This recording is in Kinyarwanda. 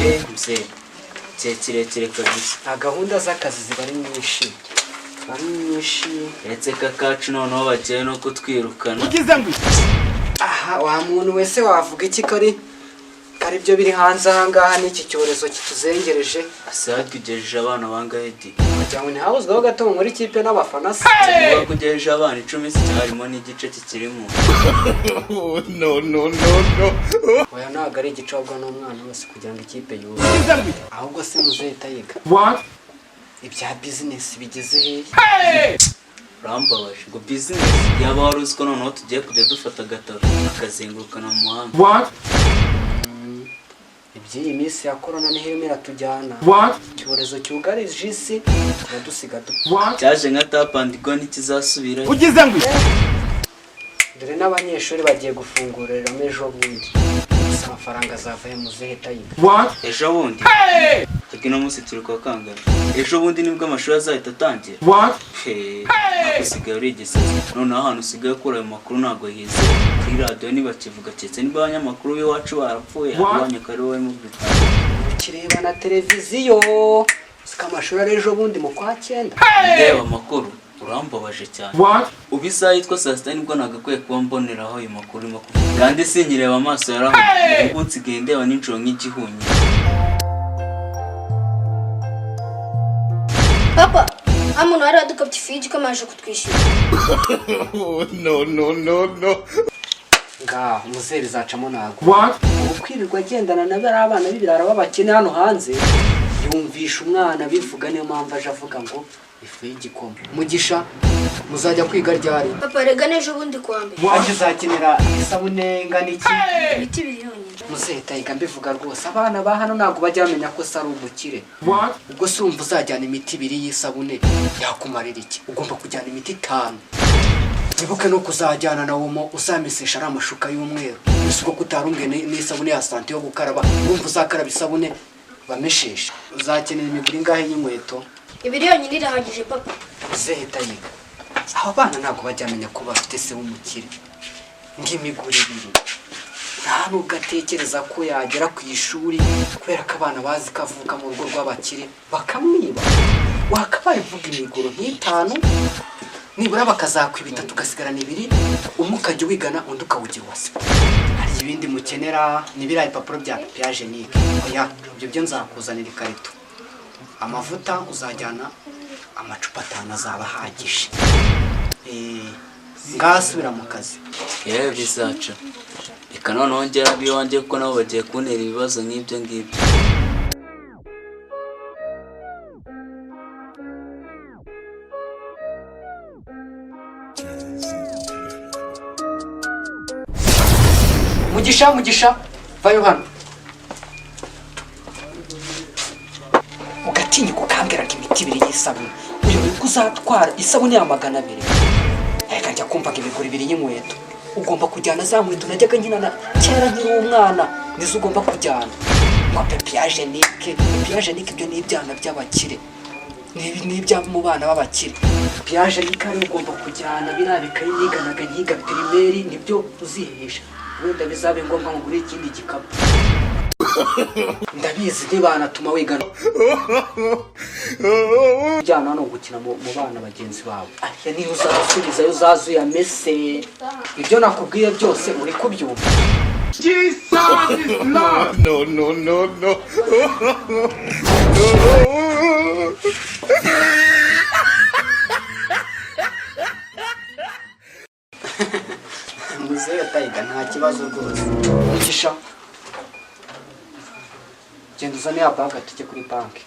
Mzee, igihe kirekire kabisa. Nta gahunda z'akazi ziba ari nyinshi, ziba ari nyinshi. Uretse ko akacu noneho bagiye no kutwirukana. Aha wa muntu wese wavuga iki kari kari byo biri hanze aha ngaha n'iki cyorezo kituzengereje? Asake, ugejeje abana bangahe di? Wagira ngo ntihabuzweho gato muri kipe n'abafana se? Niba ugejeje abana 10 se, harimo n'igice kikirimo. No, no, no, no. Oya, ntabwo ari igice, ahubwo n'umwana wese kugira ngo ikipe yuzuye. Ahubwo se muzahita yiga ibya bizinesi bigeze hehe? Urambabaje ngo bizinesi! Yaba wari uzi ko noneho tugiye kujya dufata agataro tukazengurukana mu muhanda. Iby'iyi minsi ya korona niho irimo iratujyana. Icyorezo cyugarije isi kiradusiga dupfa. Cyaje nka tap and go, ntikizasubirayo. Dore n'abanyeshuri bagiye gufunguriramo ejo bundi. Gusa amafaranga azava muzehe Tayiga? Ejo bundi? Ariko uno munsi turi kuwa kangahe? Ejo bundi nibwo amashuri azahita atangira? He, ntabwo usigaye uri igisazi. Noneho ahantu usigaye ukura ayo makuru ntabwo hizewe. Kuri radiyo ntibakivuga, keretse niba abanyamakuru b'iwacu barapfuye, iwanyu akaba ari wowe barimo kubitanga. Ukireba na televiziyo siko amashuri ari ejo bundi mu kwa cyenda? Ndeba amakuru? Urambabaje cyane. Ubu isaha yitwa saa sita nibwo nagakwiye kuba mboneraho ayo makuru urimo kuvuga, kandi sinkireba, amaso yarahumye. Ubu nsigaye ndeba nijoro nk'igihumyi. Papa, wa muntu wari wadukabye ifu y'igikoma yaje kutwishyura. No, no, no, no. Ngaho muzehe, bizacamo. Ntabwo ubu kwirirwa agendana na bariya abana b'ibirara b'abakene hano hanze, yumvisha umwana bivuga, niyo mpamvu aje avuga ngo ifu y'igikoma. Mugisha, muzajya kwiga ryari? Papa, rega n'ejo bundi kuwa mbere. Wajya uzakenera isabune ingana iki? Ibiti biri yonyine. Muzehe Tayiga, mbivuga rwose, abana ba hano ntabwo bajya bamenya ko se ari umukire. Ubwo se urumva uzajyana imiti ibiri y'isabune yakumarira iki? Ugomba kujyana imiti itanu. Wibuke no kuzajyana na Omo uzamesesha ari amashuka y'umweru. Ese ubwo kutarumbwe n'isabune ya sante yo gukaraba, urumva uzakaraba isabune bameshesha? Uzakenera imiguru ingahe y'inkweto? Ibiri yonyine irahagije, papa. Muzehe Tayiga, aba bana ntabwo bajya bamenya ko bafite se w'umukire. Ng'imiguru ibiri, nta nubwo atekereza ko yagera ku ishuri, kubera ko abana bazi ko avuka mu rugo rw'abakire bakamwiba. Wakabaye uvuga imiguru nk'itanu nibura, bakazakwiba itatu ugasigarana ibiri, umwe ukajya wigana, undi ukawugira uwa siporo. Hari ibindi mukenera? Ni biriya bipapuro bya papier hygiénique? Oya, ibyo byo nzakuzanira ikarito. Amavuta uzajyana amacupa atanu azaba ahagije. Ngasubira mu kazi. Yewe, bizaca. Reka noneho ngera ab'iwanjye, kuko nabo bagiye kuntera ibibazo nk'ibyo ngibyo. Mugisha, Mugisha, vayo hano! Ugatinyuka ukambwira ngo imiti ibiri y'isabune? Uyobewe ko uzatwara isabune ya 200? Reka njya kumva ngo imiguru ibiri y'inkweto. Ugomba kujyana za nkweto najyaga nkinana kera nkiri umwana, nizo ugomba kujyana. Ngo papier hygiénique, papier hygiénique, ibyo ni ibyana by'abakire, ni ibya mu bana b'abakire. Papier hygiénique ariyo ugomba kujyana, biriya bikayi niganaga nkiga primaire nibyo uzihesha. Wenda bizabe ngombwa ngo ugure ikindi gikapu. Ndabizi ntibanatuma wigana ujyana hano gukina mu bana bagenzi bawe. Ariya niyo uzasubizayo, uzaza uyamese. Ibyo nakubwiye byose uri kubyumva? No, no, no, no. Muzehe Tayiga, nta kibazo rwose. Mugisha, genda uzane ya bag tujye kuri banki.